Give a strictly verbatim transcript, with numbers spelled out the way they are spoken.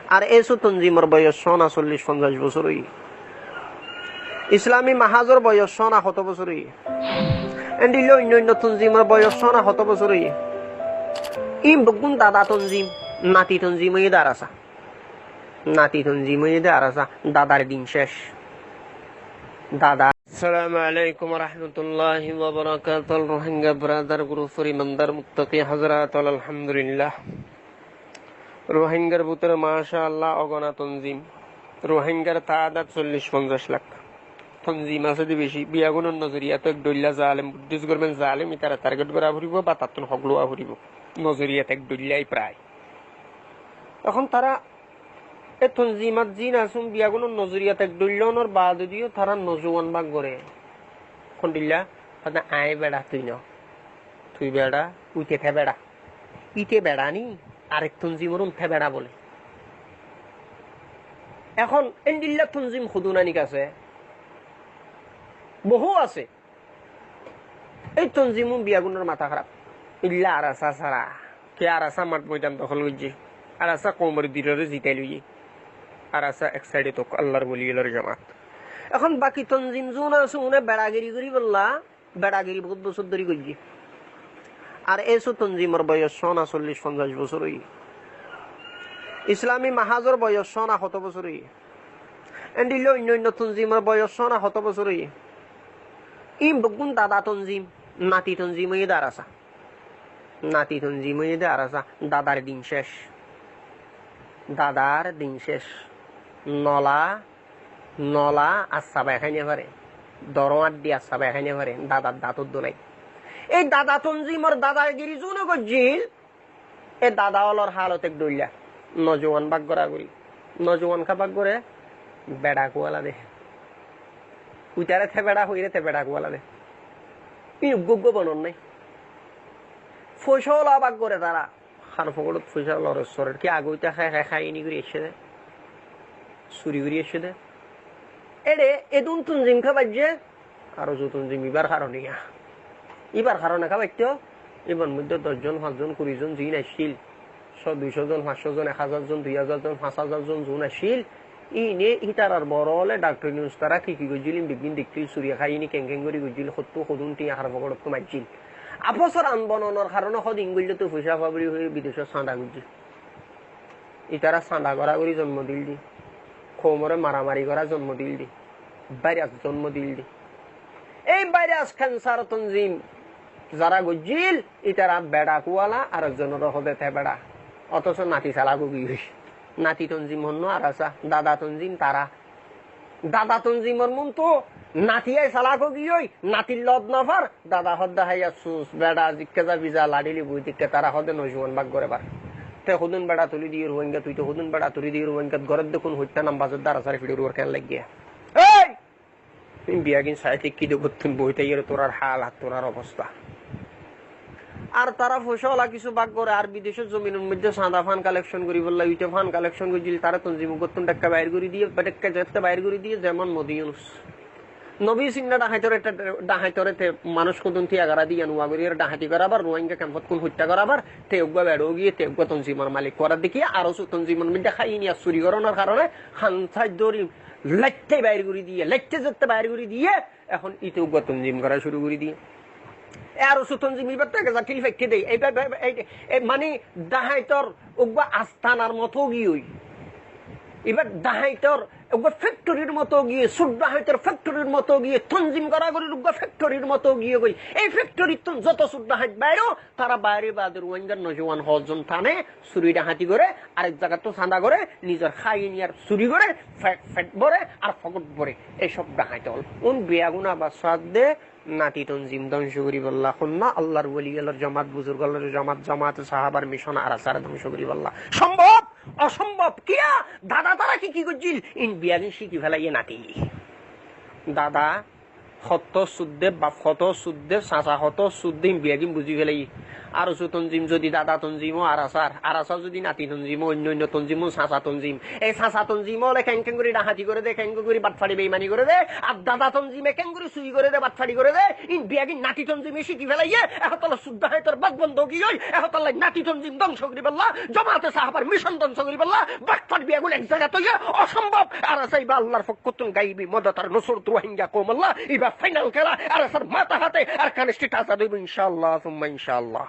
Ar esu tonzimor boyos sóna sollic fonzaic bosór óiye. Islami Mahazor boyos sóna hoto bosór óiye. Endilla oinno oinno tonzimor boyos sóna hoto bosór óiye. Ín beggún dada tonzim, nati tonzim óiye de arasa. Nati tonzim óiye de arasa. Dadar din céc. Dada. Assalamu alaikum warahmatullahi wabarakatuh. Rohingya brother group or imandar muttaki hazrat, alhamdulillah. Rohingyar bútore masha Allah ogona tonzim. Rohingyar taadad sollic fonzaic lak. Tonzim asé de beci. Biyagunor nozoriya to ek dhoilla, zalem, Buddhist government zalem, itara target gora foribo ba tattún hok lowa foribo. Nozoriya to ek dhoillai prai. Ehón tara e tonzimat zin asún biyagunor nozoriya to ek dhoilla ónor baade diyo tara nozuwan bak gore. Hondilla? Hode añí beça, tui no. Tui beça, uite te beça. Ite beça ni, arek tonzimor un te beça bole. Ehón endilla tonzim hodún anik asé, bohú asé. Ei tonzim un biyagunor mata hárap. Illa arasa sára. Ke arasa mat moidan dohól goijje. Arasa koumor dilore zitai loiye. Arasa ek saide tok Allar woli olor jamat. Ehón baki tonzim zun asé une beçagiri gori bolla. Beçagiri bout bosór dóri goijje. Ar esu tonzimor boyos sóna sollic fonzaic bosór óiye. Islami Mahazor boyos sóna hoto bosór óiye. Endilla oinno oinno tonzimor boyos sóna hoto bosór óiye. Ín beggún dada tonzim, nati tonzim óiye de arasa. Nati tonzim óiye de arasa. Dadar din céc. Dadar din céc. Nola Nola assabái hái no fare, doro añddi assabái hái no fare, dadar datór dónai. Ei dada tonzimor dadagiri zune goijjil, e dada ólor hálot ek dhoilla. Nozuwan bak gora gori. Nozuwan ká bak gore? Beça kuwala de. Uitare te beça hoire te beça kuwala de. Ín uggwa uggwa bonor nai. Foicá ola bak gore tara. Hán fokorot foicá lorot sorer ki age óite hái hái hái ini gori aiccé de, suri gori aiccé de. Ere edún tonzim ká baijje, ar uzu tonzim ibar harone ya. Ibar harone ká baitto, ibar moidde doc zon, fañs zon, kuri zon zin aiccíl, có, dui có zon, fañs có zon, ek házar zon, dui házar zon, fañs házar zon zun aiccíl, Ine hítarar boro óle Daktor Yunus tara ki ki goijjíl, ín beggín deikkíl, suri háiyini keñ keñ gorí goijjíl, hottú hodún tiañ hár fokorottu maijjíl. Afosor an bononor haroné hodin goillé tó foicá fabori hoiyé bidecót sañda goijjé. Ítara sañda gorá gorí zonmo dil di, koumoré maramari gorá zonmo dil di, bairas zonmo dil di. Ei bairas kensar tonzim zará goijjíl, ítara beça kuwala ar ekzonoré hodé te beça. Otoso nati salak ói giyói. Nati tonzim honnúa ar asá, dada tonzim tará. Dada tonzimor muntu nati ai salak ói giyói, natir lot nofar, dada hoddé háiya sus, beça zikká za biza laçi li boi zikká tará hodé nojuwan bak gore bar. Te hodún beça tuli diyé Ruáinga, tui te hodún beça tuli diyé Ruáinga, goródde kun hoittá nam bazódde ar asár fiçor uore keén laiggé. Ei! Ín biyagin saái táikki de, uggúattun boói táiyore torár hálot, torár obosta. Ar tará foicá ola kissú bak goré, ar bidecór zominor moiddé sañda fan kalekcon goríbolla, uite fan kalekcon goijjíl, tará tonzim uggúattun dhekka bair gorí diyé, dhekka zette bair gorí diyé, zemon Modi Yunus. Nobi sinna dhahaitore te, dhahaitore te manúic hodún tiya gorá diyé, nuwa gorí ar dhahaiti gorá, abar Ruáinga kemfot kun hoittá gorá, abar te uggúa beça ói giyé, te uggúa tonzimor malik gorá dekíya, ar usu tonzimor moiddé háiyini ar suri gorónor haroné, han said dóri, laitte bair gorí diyé, laitte zette bair gorí diyé, ehón íte uggúa tonzim gorá cúru gorí diyé. E ar usu tonzim ibar tó ege za thil faitté dé, ei ba-, ba-, ba-, ei, ei mani dhahaitor uggúa astanar moto giyói. Ibar dhahaitor uggúa fektorir moto giyói, sur dhahaitor fektorir moto giyói, tonzim gorá gorír uggúa fektorir moto giyói goi. Ei fektorittún zoto sur dhahait bairó, tará bairé baade Ruáingar nojuwan hozzon tane, suri dhahaiti goré, arek zagattú sañda goré, nizor háiyini ar suri goré, fe-, fet boré, ar fokot boré. Ei sob dhahait ól. Un biyagún abar saádde nati tonzim dóngco goríbolla. Honnúa Allar woli ólor jamat, buzurg ólor jamat, jamat sahábar micon ar asár dóngco goríbolla. Sombob? Osombob. Kiyá? Dada tará ki ki goijjíl? Ín biyagún cíki felaiyé nati. Dada Hoto sudde, baf hoto sudde, sasa hoto sudde, in biyagin buzi felaiyé. Ar usu tonzim zodi dada tonzim ó Arasar, Arasar zodi nati tonzim ó, oinno oinno tonzim ó sasa tonzim. Ei sasa tonzim óle kenkengori dahati gore de, kenkengori batfari beimani gore de, ar dada tonzime kengori suri gore de, batfari gore de, in biyagin nati tonzime cíki felaiyé. Ehótolla sudda háitor bak bondo ói giyói, ehótolla nati tonzim dóngco goribálla, jomate sahabar micon dóngco goribálla, batfar biyagin ek zagat óiye, osombob. Arasar ibá Allar fokkóttun gaibi modot ar nusrot Ruáingga koumolla, ibá fainal kéla, Arasar mata háte Arkan Estet azad óibo, incálla, summa incálla.